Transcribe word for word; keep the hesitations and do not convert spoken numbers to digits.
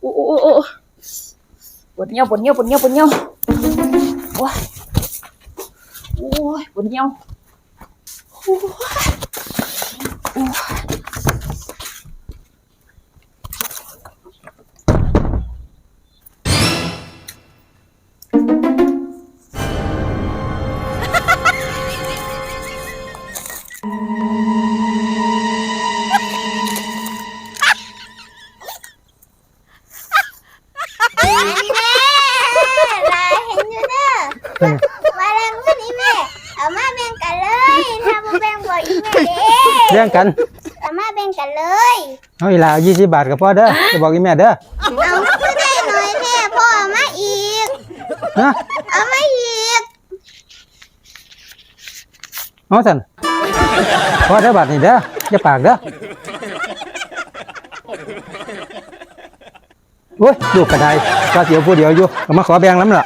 โอ้โอ้โอ้โอ้ปวดเยี่ยวปวดเยี่ยวปวดเยี่ยวปวดเยี่ยวโอ้ยโอ้ยปวดเยี่ยวโอ้ยโอ้ย แม่หลายเห็นอยู่เด้อ เออ ว่าแรงเงินอีแม่ เอามาแบ่งกันเลย ถ้าบ่แบ่งบอกอีแม่เด้ แบ่งกัน เอามาแบ่งกันเลย เอาอีหล่า ยี่สิบบาทก็พอเด้อ จะบอกอีแม่เด้อ เอามาคือได้หน่อยแท้ พ่อเอามาอีก ฮะ เอามาอีก เอาซั่น พอเด้อบาทนี่เด้อ อย่าปากเด้อ โอ้ย ลูกกะได้ ว่าสิเอาผู้เดียวอยู่ ก็มาขอแบ่งนำล่ะ